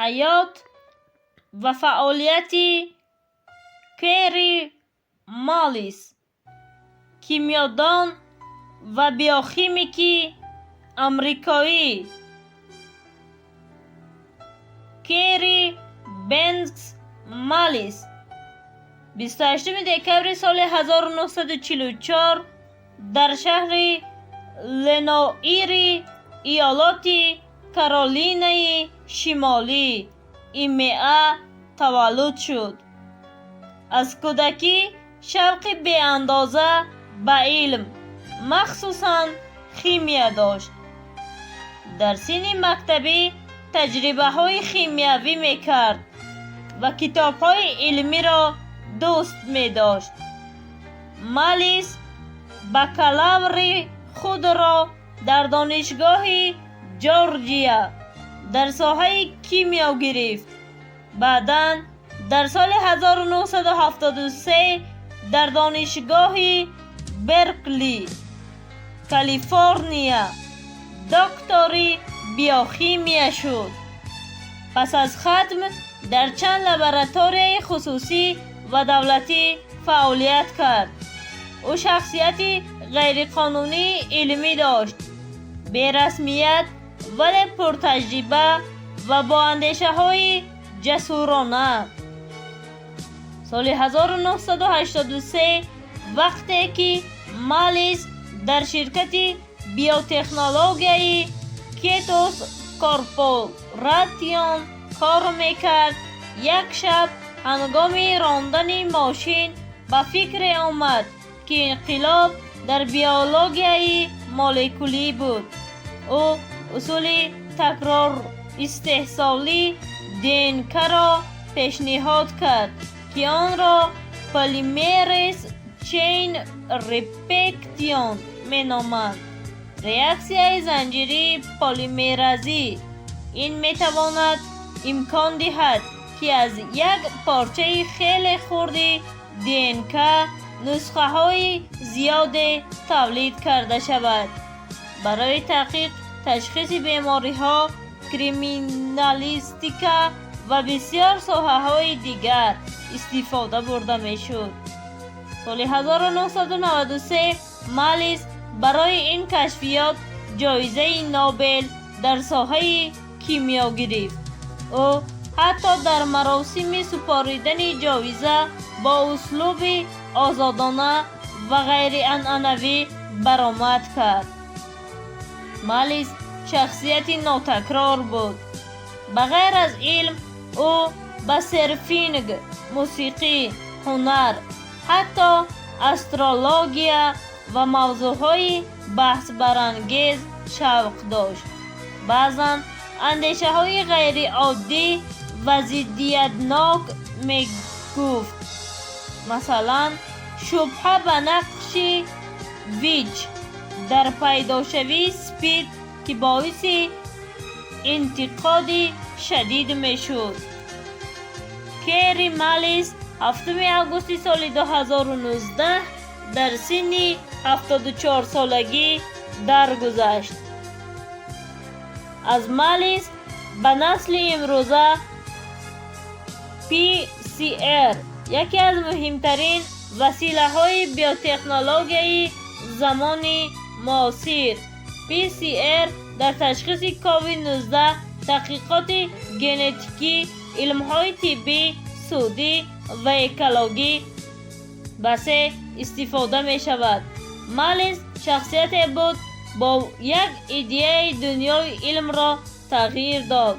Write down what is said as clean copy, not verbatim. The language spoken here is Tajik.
Ҳаёт ва фаъолияти Кери Маллис, кимиёдон ва биохимики амрикоӣ. Кери Бэнкс Маллис 28 декабри соли 1944 дар шаҳри Леноири иёлоти Каролинаи Шимолӣ, ИМА, таваллуд шуд. Аз кӯдакӣ шавқи беандоза ба илм, махсусан химия, дошт. Дар синни мактабӣ таҷрибаҳои химиявӣ мекард ва китобҳои илмиро дӯст медошт. Маллис бакалаври худро дар Донишгоҳи Ҷорҷия дар соҳаи кимиё гирифт. Баъдан дар соли 1973 дар Донишгоҳи Беркли, Калифорния, доктори биохимия шуд. Пас аз хатм дар чанд лабораторияи хусусӣ ва давлатӣ фаъолият кард. Ӯ шахсияти ғайриқонунии илмӣ дошт, берасмият, вале пуртаҷриба ва бо андешаҳои ҷасурона. Соли 1983, вақте ки Маллис дар ширкати биотехнологияи Кетос Корпоратион кор мекард, як шаб ҳангоми рондани мошин ба фикре омад, ки инқилоб дар биологияи молекулӣ буд. Ӯ усули такрористеҳсоли ДНК-ро пешниҳод кард, ки онро Polymerase Chain Reaction меноманд, реаксияи занҷирии полимеразӣ. Ин метавонад имкон диҳад, ки аз як порчаи хеле хурди ДНК нусхаҳои зиёде тавлид карда шавад. Барои таҳқиқ, ташхиси бемориҳо, криминалистика ва бисёр соҳаҳои дигар истифода бурда мешуд. Соли 1993 Маллис барои ин кашфиёт ҷоизаи Нобел дар соҳаи кимиё гирифт. Ӯ ҳатто дар маросими супоридани ҷоиза бо услуби озодона ва ғайрианъанавӣ баромад кард. Маллис шахсияти нотакрор буд. Ба ғайр аз илм, ӯ ба серфинг, мусиқӣ, ҳунар, ҳатто астрология ва мавзӯъҳои баҳсбарангез шавқ дошт. Баъзан андешаҳои ғайриоддӣ ва зиддиятнок мегуфт, масалан, шубҳа ба нақши ВИЧ дар пайдошавии СПИД, ки боиси интиқоди шадид мешуд. Кери Маллис 7 августи соли 2019 дар синни 74-солагӣ даргузашт. Аз Маллис ба насли имрӯза PCR, яке аз муҳимтарин василаҳои биотехнологияи замони муосир. PCR дар ташхиси COVID-19, таҳқиқоти генетикӣ, илмҳои тиббӣ, судӣ ва экологӣ васеъ истифода мешавад. Маллис шахсияте буд, бо як идеяи дунёи илмро тағйир дод.